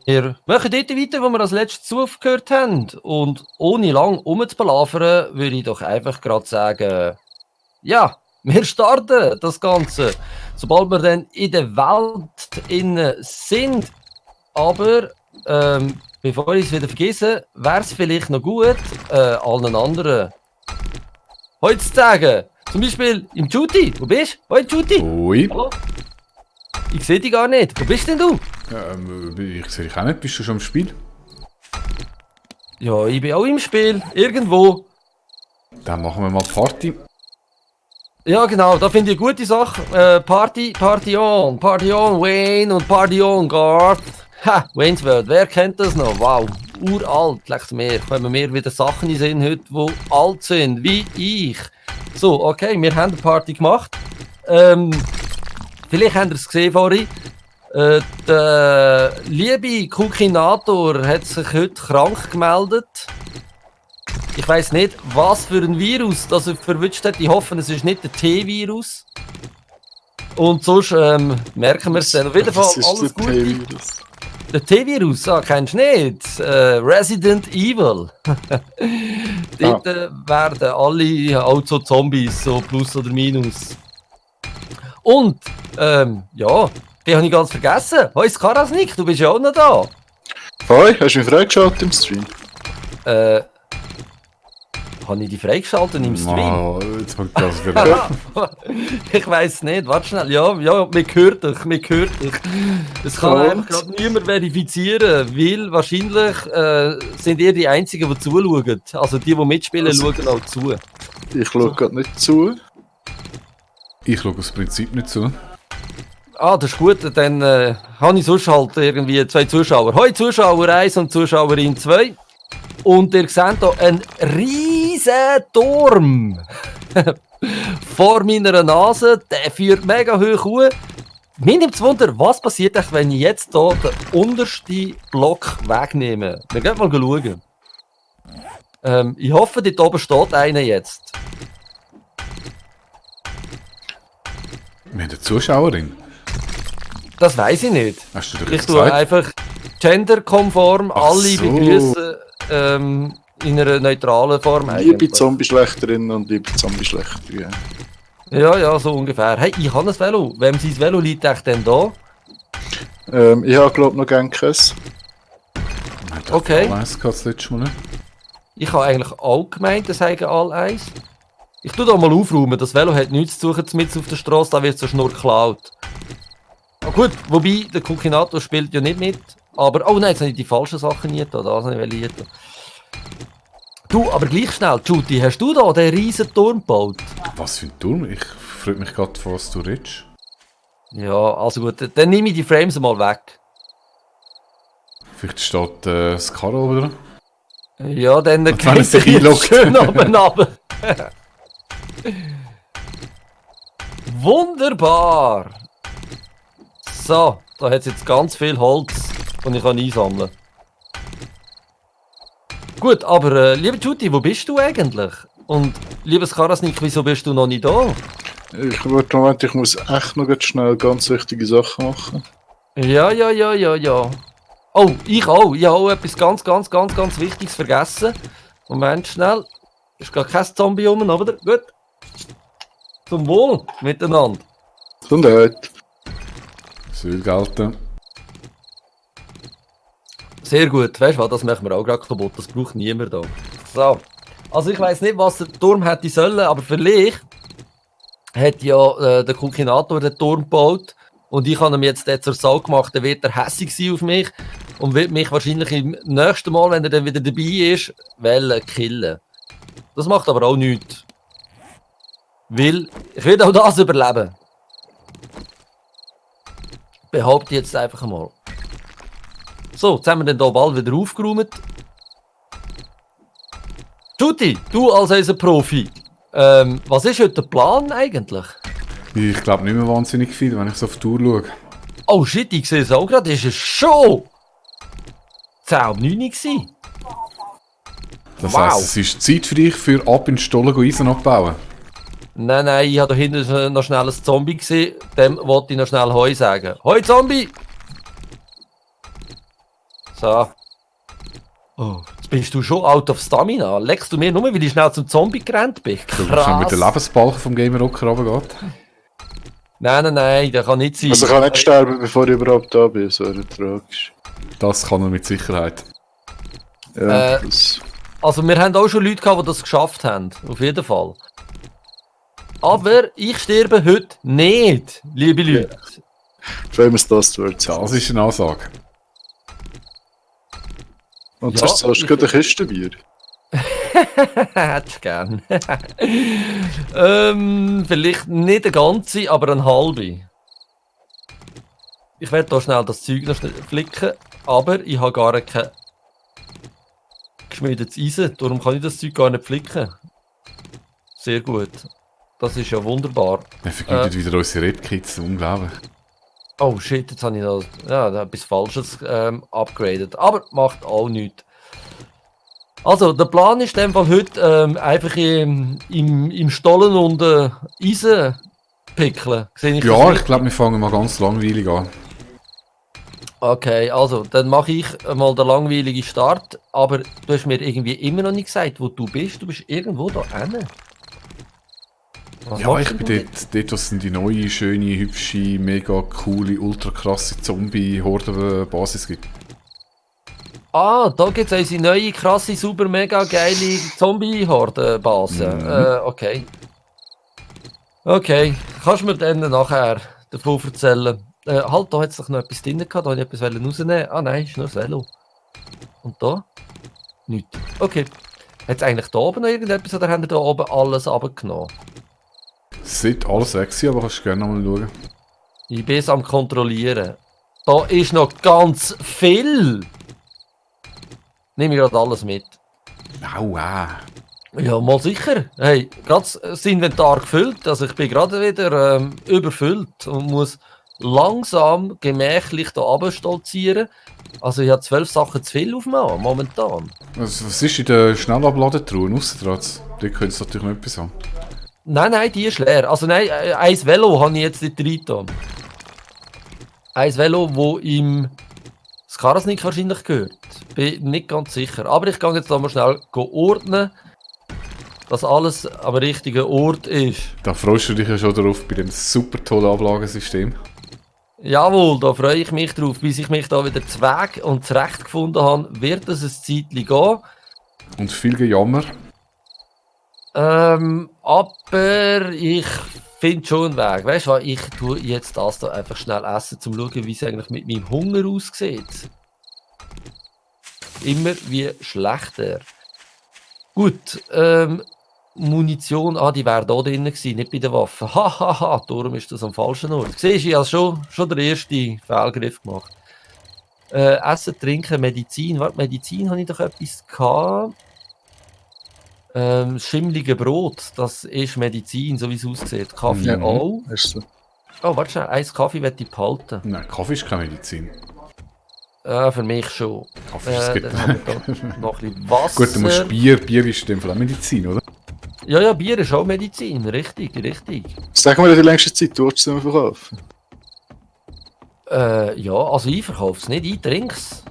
Wir machen dort weiter, wo wir als letztes aufgehört haben. Und ohne lang rumzupalavern, würde ich doch einfach gerade sagen, ja, wir starten das Ganze, sobald wir dann in der Welt innen sind. Aber bevor ich es wieder vergesse, wäre es vielleicht noch gut, allen anderen heute zu sagen. Zum Beispiel im Juti. Wo bist du? Hoi Juti. Ui. Hallo? Ich sehe dich gar nicht. Wo bist denn du? Ich sehe dich auch nicht. Bist du schon im Spiel? Ja, ich bin auch im Spiel. Irgendwo. Dann machen wir mal Party. Ja, genau. Da finde ich eine gute Sache. Party on, Wayne und Party on, Garth. Ha, Wayne's World. Wer kennt das noch? Wow. Uralt. Leckt mir. Kommen mir wieder Sachen in den Sinn heute, die alt sind, wie ich. So, okay, wir haben eine Party gemacht. Vielleicht habt ihr es gesehen vorhin. Der liebe Kukinator hat sich heute krank gemeldet. Ich weiss nicht, was für ein Virus das er verwünscht hat. Ich hoffe, es ist nicht der T-Virus. Und sonst merken wir es dann. Auf jeden Fall alles gut. Der T-Virus, kennst du nicht? Resident Evil. Dort werden alle auch so Zombies, so plus oder minus. Und, ja, die habe ich ganz vergessen. Hoi Skarasnik, du bist ja auch noch da. Hoi, hast du mich freigeschaltet im Stream? Habe ich die freigeschaltet im Stream? Oh, jetzt kommt das wieder. Ich weiss nicht, warte schnell. Ja, man hört dich. Es kann einfach gerade niemand verifizieren, weil wahrscheinlich sind ihr die Einzigen, die zuschauen. Also die mitspielen, schauen auch zu. Ich schaue gerade nicht zu. Ich schaue aus Prinzip nicht zu. Ah, das ist gut, dann habe ich sonst halt irgendwie 2 Zuschauer. Hoi Zuschauer 1 und Zuschauerin 2. Und ihr seht hier einen riesen Turm vor meiner Nase. Der führt mega hoch hoch. Mir nimmt es Wunder, was passiert eigentlich, wenn ich jetzt hier den untersten Block wegnehme. Wir gehen mal schauen. Ich hoffe, dort oben steht einer jetzt. Wir haben eine Zuschauerin. Das weiss ich nicht. Hast du doch Ich tue gesagt? einfach genderkonform Ach alle so. begrüßen in einer neutralen Form. Liebe eigentlich. Zombie-Schlechterinnen und liebe Zombie-Schlechter. Ja, so ungefähr. Hey, ich habe ein Velo. Wem sein Velo liegt echt denn da? Ich habe glaube noch gerne keins. Okay. Das letzte Mal nicht. Ich habe eigentlich auch gemeint, das sagen alle eins. Ich tue da mal aufräumen. Das Velo hat nichts zu suchen mitten auf der Straße, da wird es nur geklaut. Ah, gut, wobei der Kukinator spielt ja nicht mit. Aber, oh nein, jetzt habe ich die falschen Sachen nicht da. Das habe ich nicht. Du, aber gleich schnell, Juti, hast du da den riesen Turm gebaut? Was für ein Turm? Ich frage mich gerade, von was du redest. Ja, also gut, dann nehme ich die Frames mal weg. Vielleicht steht das Karo oben dran. Ja, dann Und wenn es sich geht einloggt. schön oben runter. Wunderbar! So, da hat es jetzt ganz viel Holz, das ich einsammeln kann. Gut, aber lieber Juti, wo bist du eigentlich? Und liebes Karasnik, wieso bist du noch nicht da? Ich muss echt noch ganz schnell ganz wichtige Sachen machen. Ja. Oh, ich auch. Ich habe auch etwas ganz Wichtiges vergessen. Moment, schnell. Ist gar kein Zombie rum, aber gut. Zum Wohl miteinander. Gesundheit. Soll gelten. Sehr gut. Weißt du was, das machen wir auch gerade kaputt. Das braucht niemand da. So. Also ich weiss nicht, was der Turm hätte sollen, aber vielleicht hat ja der Kukinator den Turm gebaut und ich habe ihm jetzt zur Sau gemacht, dann wird er hässig sein auf mich und wird mich wahrscheinlich im nächsten Mal, wenn er dann wieder dabei ist, killen. Das macht aber auch nichts. Weil ich will auch das überleben. Behaupte jetzt einfach mal. So, jetzt haben wir dann hier bald wieder aufgeräumt. Juti, du als unser Profi, was ist heute der Plan eigentlich? Ich glaube nicht mehr wahnsinnig viel, wenn ich so auf die Tour schaue. Oh shit, ich sehe es auch gerade, ist es schon 10:09 gewesen. Das Wow. heisst, es ist Zeit für dich, für ab in die Stollen Eisen abbauen. Nein, ich habe da hinten noch schnell ein Zombie gesehen, dem wollte ich noch schnell Hoi sagen. Hoi Zombie! So. Oh, jetzt bist du schon out of Stamina. Leckst du mir nur, weil ich schnell zum Zombie gerannt bin? Du musst schon mit der Lebensbalken vom Gamer Rocker runtergeht. Nein, das kann nicht sein. Also ich kann nicht sterben, bevor ich überhaupt da bin, so wäre tragisch. Das kann er mit Sicherheit. Ja, Äh, das... Also wir haben auch schon Leute gehabt, die das geschafft haben. Auf jeden Fall. Aber ich sterbe heute nicht, liebe Leute. Famous Last Words. Das ist eine Ansage. Und Ja, sonst zahlst du gerade eine Kiste Bier. Hättest du gern. Vielleicht nicht eine ganze, aber eine halbe. Ich werde hier schnell das Zeug noch schnell flicken, aber ich habe gar kein geschmiedetes Eisen, darum kann ich das Zeug gar nicht flicken. Sehr gut. Das ist ja wunderbar. Er vergütet wieder unsere Rap-Kits, unglaublich. Oh shit, jetzt habe ich noch etwas Falsches upgraded. Aber macht auch nichts. Also, der Plan ist in dem Fall heute einfach im Stollen und Eisen pickeln. Sehe ich das Ja, richtig? ich glaube, wir fangen mal ganz langweilig an. Okay, also, dann mache ich mal den langweiligen Start. Aber du hast mir irgendwie immer noch nicht gesagt, wo du bist. Du bist irgendwo da hinten. Was Ja, machst ich du bin denn? dort was sind die neue, schöne, hübsche, mega coole, ultra krasse Zombie-Horde-Basis gibt. Ah, da gibt es unsere neue, krasse, super, mega geile Zombie-Horde-Base. Okay. Okay, kannst du mir dann nachher davon erzählen? Halt, da hat es doch noch etwas drin gehabt, da wollte ich etwas rausnehmen. Ah nein, ist nur das Velo. Und da? Nichts. Okay. Hat es eigentlich da oben noch irgendetwas oder haben wir da oben alles runtergenommen? Es sieht alles sexy, aber kannst du gerne mal schauen. Ich bin es am kontrollieren. Da ist noch ganz viel. Nehme ich gerade alles mit. Aua. Ja, mal sicher. Hey, gerade das Inventar gefüllt. Also ich bin gerade wieder überfüllt und muss langsam gemächlich hier runter stolzieren. Also ich habe 12 Sachen zu viel aufgenommen, momentan. Was ist in der Schnellabladetruhe? Aussendrats? Dort könnte es natürlich noch etwas haben. Nein, die ist leer. Also nein, ein Velo habe ich jetzt nicht reingetan. Ein Velo, wo im Skarasnik wahrscheinlich gehört. Bin nicht ganz sicher. Aber ich gehe jetzt da mal schnell ordnen, dass alles am richtigen Ort ist. Da freust du dich ja schon drauf bei dem super tollen Ablagensystem. Jawohl, da freue ich mich drauf. Bis ich mich da wieder zweig und zurechtgefunden habe, wird es ein Zeitchen gehen. Und viel Gejammer. Aber ich finde schon einen Weg. Weißt du was, ich tue jetzt das da einfach schnell essen, um zu schauen, wie es eigentlich mit meinem Hunger aussieht. Immer wie schlechter. Gut, Munition, die wäre da drin gewesen, nicht bei den Waffen. Hahaha, darum ist das am falschen Ort. Siehst du, ich habe schon den ersten Fehlgriff gemacht. Essen, Trinken, Medizin. Warte, Medizin habe ich doch etwas gehabt. Schimmlige Brot, das ist Medizin, so wie es aussieht. Kaffee Mhm. auch. Ist so. Oh, warte schnell, eins Kaffee möchte ich behalten. Nein, Kaffee ist keine Medizin. Für mich schon. Kaffee ist Dann haben wir da noch ein bisschen Wasser. Gut, du musst Bier ist in dem Fall auch Medizin, oder? Ja, Bier ist auch Medizin, richtig. Sag mal, die längste Zeit du es verkaufen. Ja, also ich verkaufe es nicht, ich trinke es.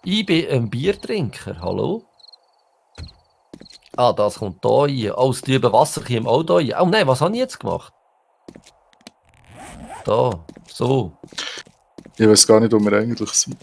Ich bin ein Biertrinker, hallo? Ah, das kommt da rein. Oh, das trübe Wasser kommt auch da rein. Oh nein, was habe ich jetzt gemacht? Da, so. Ich weiß gar nicht, wo wir eigentlich sind.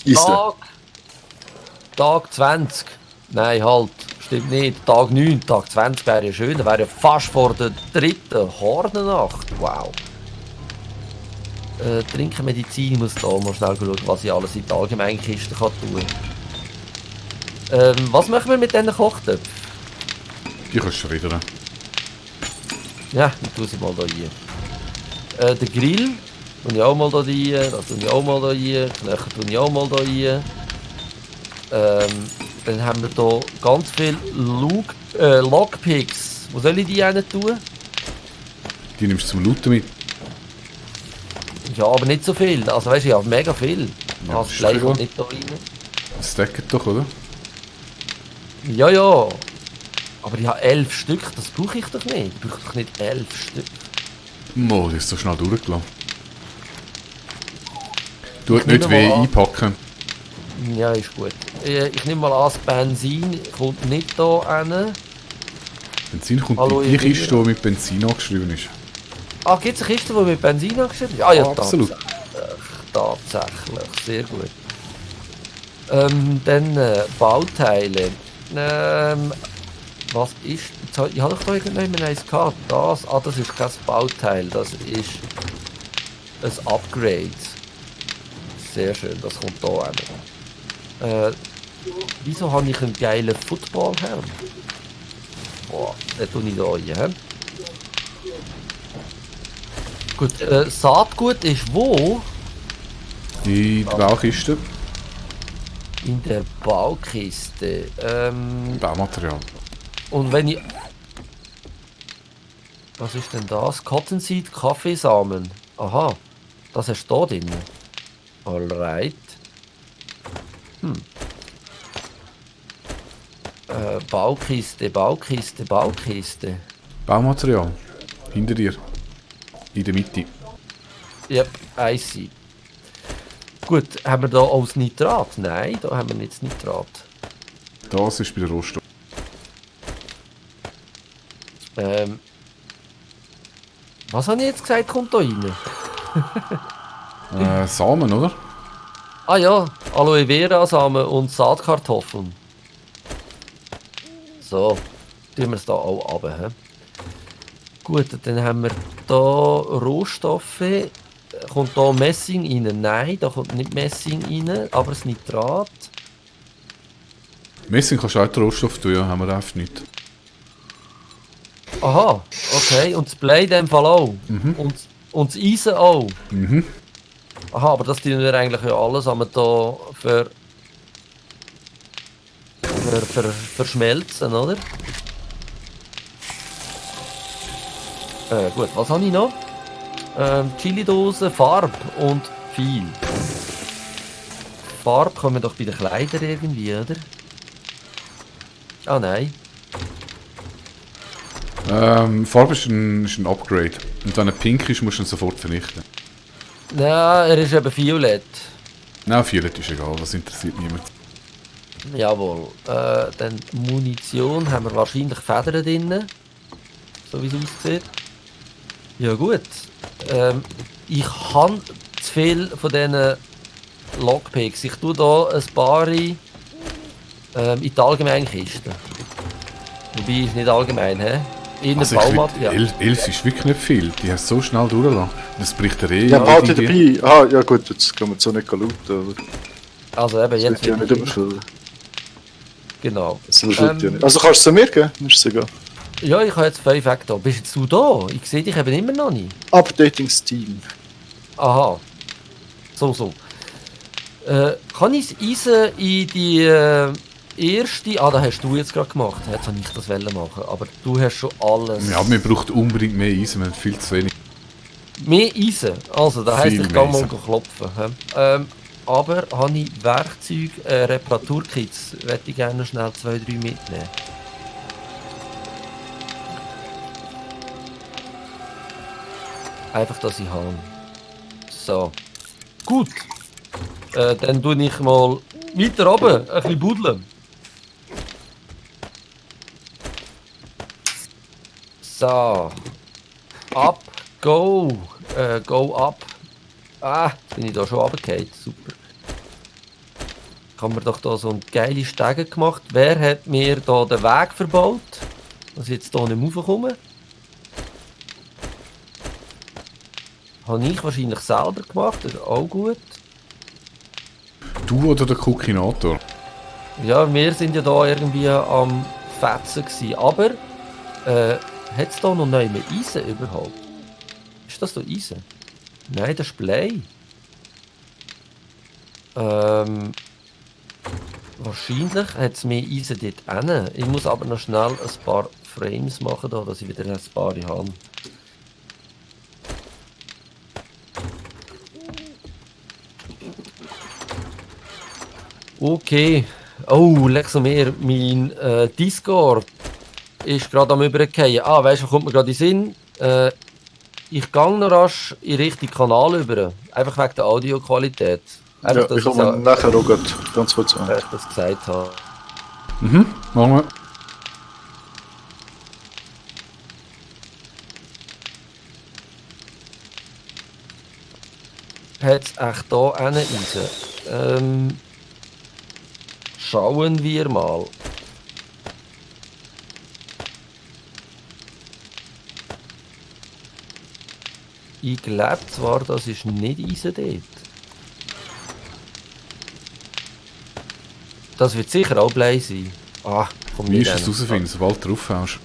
Isle. Tag 20. Nein, halt, stimmt nicht. Tag 9, Tag 20 wäre ja schön. Wäre ja fast vor der dritten Hordennacht. Wow. Trinken Medizin, ich muss da mal schnell schauen, was ich alles in die Allgemeinkiste kann tun. Was machen wir mit diesen Kochtöpfen? Die kannst du schreddern. Ja, ich tue sie mal da rein. Den Grill tue ich auch mal da rein. Das tue ich auch mal da rein. Knöchel tue ich auch mal da rein. Dann haben wir hier ganz viele Lockpicks. Wo soll ich die rein tun? Die nimmst du zum Looten mit. Ja, aber nicht so viel. Also weißt du, ich habe mega viel. Ja, Das ist Blei egal. kommt nicht da rein. Das deckt doch, oder? Ja. Aber ich habe 11 Stück. Das brauche ich doch nicht. Ich brauche doch nicht 11 Stück. Mo, das ist so schnell durchgelaufen. Tut nicht weh einpacken. Ja, ist gut. Ich nehme mal an, das Benzin kommt nicht hier hin. Benzin kommt Hallo, in die ich bin Kiste, die mit Benzin angeschrieben ist. Ah, gibt es eine Kiste, die mit Benzin angeschrieben ist? Ah ja, Absolut. Tatsächlich. Sehr gut. Dann Bauteile. Was ist... Ich habe doch da irgendjemand eins gehabt. Das ist kein Bauteil. Das ist ein Upgrade. Sehr schön, das kommt hier hin. Wieso habe ich einen geilen Footballhelm? Boah, den tue ich hier rein. Gut, Saatgut ist wo? In der Baukiste. In der Baukiste. Baumaterial. Und wenn ich... Was ist denn das? Cottonseed, Kaffeesamen. Aha, das hast du da drin. Alright. Baukiste. Baumaterial. Hinter dir. In der Mitte. Yep, I see. Gut, haben wir da auch das Nitrat? Nein, da haben wir nicht das Nitrat. Das ist bei der Rohstoff. Was habe ich jetzt gesagt, kommt da rein? Samen, oder? Ah ja, Aloe Vera Samen und Saatkartoffeln. So, tun wir es da auch runter. He? Gut, dann haben wir da Rohstoffe. Kommt da Messing rein? Nein, da kommt nicht Messing rein, aber das Nitrat. Messing kannst du auch den Rohstoff tun, ja, haben wir einfach nicht. Aha, okay. Und das Blei in dem Fall auch. Und das Eisen auch. Mhm. Aha, aber das tun wir eigentlich ja alles am da verschmelzen, oder? Gut, was habe ich noch? Chili-Dose, Farbe und viel. Farbe kommen wir doch bei den Kleidern irgendwie, oder? Ah nein. Farbe ist ein Upgrade. Und wenn er pink ist, musst du ihn sofort vernichten. Nein, er ist eben violett. Nein, Violet ist egal, das interessiert niemand. Jawohl. Dann Munition haben wir wahrscheinlich Federn drin. So wie es aussieht. Ja gut. Ich habe zu viel von diesen Lockpicks. Ich tue hier ein paar in die allgemeine Kiste. Wobei ist nicht allgemein, hä? In Also Baumaterial. 11 ist wirklich nicht viel. Die hast du so schnell durchgelassen. Das bricht der Ja, behalte dabei. Ah, ja gut, jetzt können wir so nicht looten, aber Also eben, das jetzt wird ja nicht ich- überfüllen. Genau. Also, das lootet ja nicht. Also kannst du es mir geben? Ist es egal. Ja, ich habe jetzt 5 Hektar. Bist jetzt du da? Ich sehe dich eben immer noch nicht. Updating Steam. Aha. So. Kann ich das Eisen in die erste... Ah, das hast du jetzt gerade gemacht. Jetzt habe ich das machen. Aber du hast schon alles. Ja, man braucht unbedingt mehr Eisen, wir haben viel zu wenig. Mehr Eisen. Also, das heisst, Viel ich kann mehr mal Eisen. klopfen. Aber habe ich Werkzeug, Reparaturkits, möchte ich gerne schnell 2, 3 mitnehmen. Einfach, dass ich habe. So. Gut. Dann tue ich mal weiter runter, ein bisschen buddeln. So. Up, go. Go up. Ah, jetzt bin ich da schon runtergefallen. Super. Haben wir doch da so eine geile Stege gemacht. Wer hat mir da den Weg verbaut? Dass ich jetzt hier nicht raufkomme? Habe ich wahrscheinlich selber gemacht, das ist auch gut. Du oder der Cookinator? Ja, wir sind ja da irgendwie am Fetzen gewesen. Aber, hat es da noch neu mehr Eisen überhaupt? Ist das da Eisen? Nein, das ist Blei. Wahrscheinlich hat es mehr Eisen dort hin. Ich muss aber noch schnell ein paar Frames machen, da, dass ich wieder ein paar habe. Okay. Oh, leck mir, mein Discord ist gerade am Übergehen. Ah, weißt du, kommt mir gerade in den Sinn. Ich gehe noch rasch in Richtung Kanal über. Einfach wegen der Audioqualität. Einfach, Ja, dass ich ich komme nachher auch ganz kurz an. das gesagt habe. Mhm, machen wir. Hat es echt hier einen Eisen? Schauen wir mal. Ich glaube zwar, das ist nicht Eisen dort. Das wird sicher auch Blei sein. Ah, komm Wie nicht ist es hin. herausfinden, sobald du draufhaust?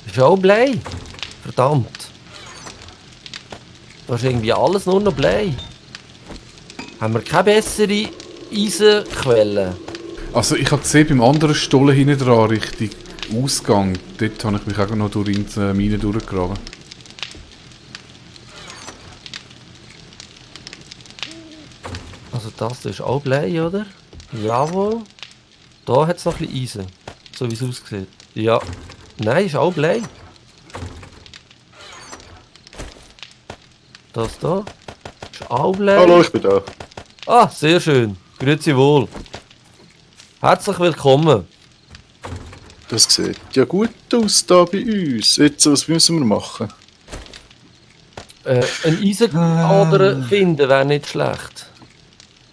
Ist auch Blei. Verdammt. Das ist irgendwie alles nur noch Blei. Haben wir keine bessere Eisenquelle? Also ich habe gesehen, beim anderen Stollen hinten dran, Richtung Ausgang, dort habe ich mich auch noch durch die Mine durchgegraben. Also das ist auch Blei, oder? Jawohl. Da hat es noch ein bisschen Eisen. So wie es aussieht. Ja. Nein, ist auch Blei. Das da. Ist auch Blei. Hallo, ich bin da. Ah, sehr schön. Grüezi wohl. Herzlich willkommen. Das sieht ja gut aus da bei uns. Jetzt, was müssen wir machen? Ein Eisenader finden wäre nicht schlecht.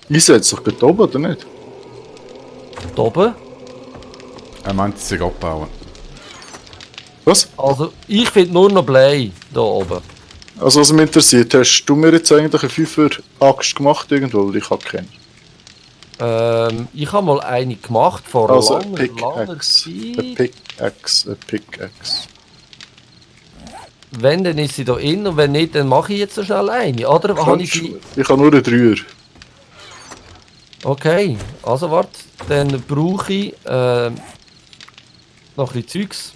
Einsetzt doch gerade oben, oder nicht? Da oben. Er meint, es sei abbauen. Was? Also, ich finde nur noch Blei da oben. Also, was mich interessiert, hast du mir jetzt eigentlich eine 5er-Axt gemacht irgendwo? Weil ich habe keine. Ich habe mal eine gemacht vor Also, eine langer Pickaxe. Eine Zeit. Pickaxe. Eine Pickaxe. Wenn, dann ist sie da in und wenn nicht, dann mache ich jetzt so schnell eine. Oder habe ich sie... Ich habe nur einen 3er. Okay, also warte, dann brauche ich noch ein bisschen Zeugs.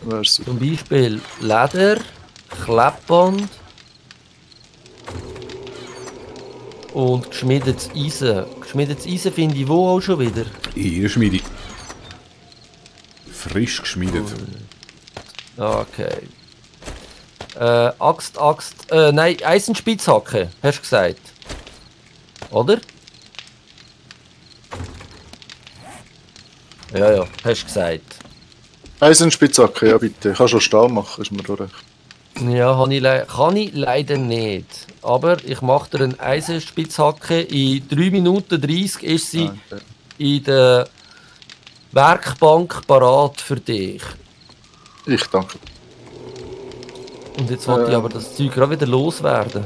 Wär's so. Zum Beispiel Leder, Klebband und geschmiedetes Eisen. Geschmiedetes Eisen finde ich wo auch schon wieder? In der Schmiede. Frisch geschmiedet. Okay. Axt, nein, Eisenspitzhacke, hast du gesagt. Oder? Ja, hast du gesagt. Eisenspitzhacke, ja bitte. Kannst du Stahl machen, ist mir doch recht. Ja, kann ich leider nicht. Aber ich mache dir eine Eisenspitzhacke. In 3 Minuten 30 ist sie Okay. in der Werkbank parat für dich. Ich danke. Und jetzt wollte ich aber das Zeug gerade wieder loswerden.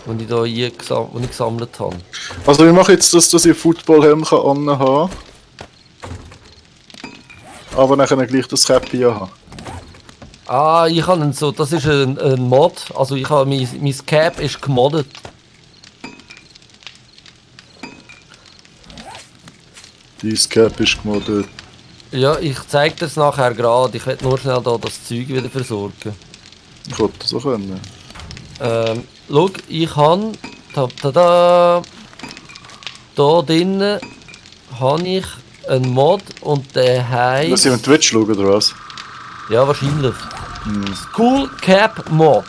Das ich da hier gesammelt habe. Also, ich mache jetzt, dass ich einen Footballhelm anhaben kann. Aber nachher gleich das Käppi ja haben. Ah, ich habe so, das ist ein Mod. Also ich habe mein Cap ist gemoddet. Dein Cap ist gemoddet. Ja, ich zeige dir es nachher gerade. Ich werde nur schnell da das Zeug wieder versorgen. Ich wollte das auch können. Schau, ich habe da drinnen habe ich einen Mod und der heißt... Lass ich auf Twitch schauen, oder was? Ja, wahrscheinlich. Skull Cap Mod.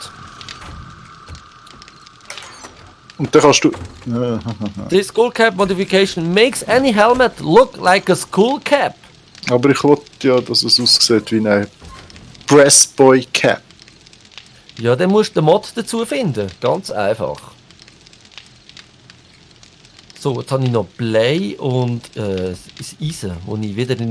Und dann kannst du... Ja, This Skull Cap modification makes any helmet look like a skull cap. aber ich wollte ja, dass es aussieht wie eine Pressboy Cap. Ja, dann musst du den Mod dazu finden. Ganz einfach. So, jetzt habe ich noch Blei und das Eisen, das ich wieder in